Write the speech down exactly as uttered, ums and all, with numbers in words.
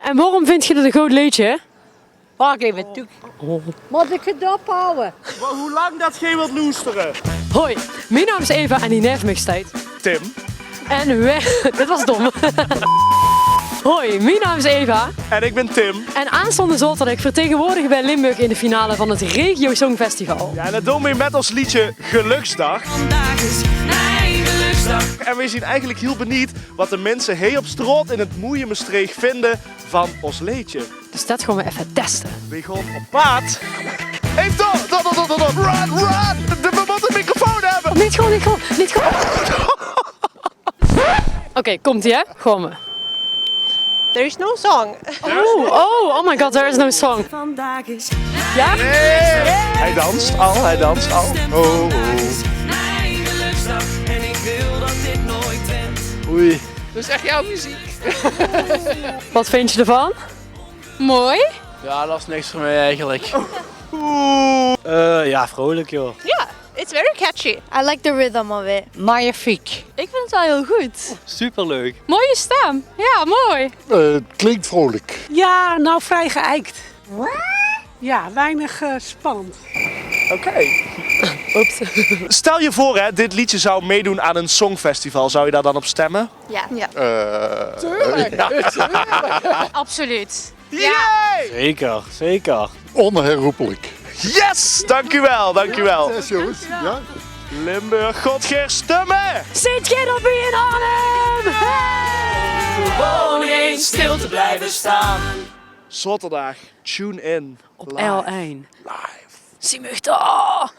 En waorom vindt geer dit ein good leedje? Wach effe, toe. Mót ich 't ophawwe? Wa-, wie lang det geer wilt loestere. Hoi, mien naam is Eva en hie naeve mich steit Tim. En we, dit waas dóm. Hoi, mien naam is Eva. En ik bin Tim. En aanstaonde zaoterdig vertegenwoordige weej Limburg in de finale van het Regio Songfestival. Ja, en det doon weej met ós leedje Geluksdag. Vandaag is mijn geluksdag. En weej zien eigelik hiel benuujd wat de minse hie op straot in het moeie Mestreech vinde van ós leedje. Dus det gaon weej effe teste. Weej gaon op paad. Hey, door, door, door, door, door, door. Run, run. De, weej mótte ein microfoon höbbe. Neet gaon, neet gaon, neet gaon. Oké, komt-ie, hè? Gaon weej. There is no song. Oh, oh, oh my god, there is no song. Vandaag is... Ja? Hey. Hij danst al, hij danst al. Oh, oh. Vandaag is mijn geluksdag en ik wil dat dit nooit eindigt. Oei. Det is ech jouw meziek. Wat vindt geer d'rvan? Mooi. Ja, det is niks veur mich eigelik. Eh, ja, vrolik, joh. Ja, it's very catchy. I like the rhythm of it. Magnifiek. Ik vind het wel heel goed. Superleuk. Mooie stem. Ja, mooi. Eh, het klinkt vrolijk. Ja, nou, vrij geëikt. Ja, weinig, eh, spannend. Oké. Oeps. Stel je voor, hè, dit liedje zou meedoen aan een songfestival. Zou je daar dan op stemmen? Ja. Ja. Eh, tuurlijk. Ja. Tuurlijk. Absoluut. Yay! Zeker, zeker. Onherroepelijk. Yes! Dank u wel, dank u wel. Succes, jongens. Ja? Limburg, gaot geer stumme! Zit geer op in Arnhem? Hey! Gewoon in stilte blijven staan. Zaoterdaag, tune in. Op L één. Live. Zie mich dao!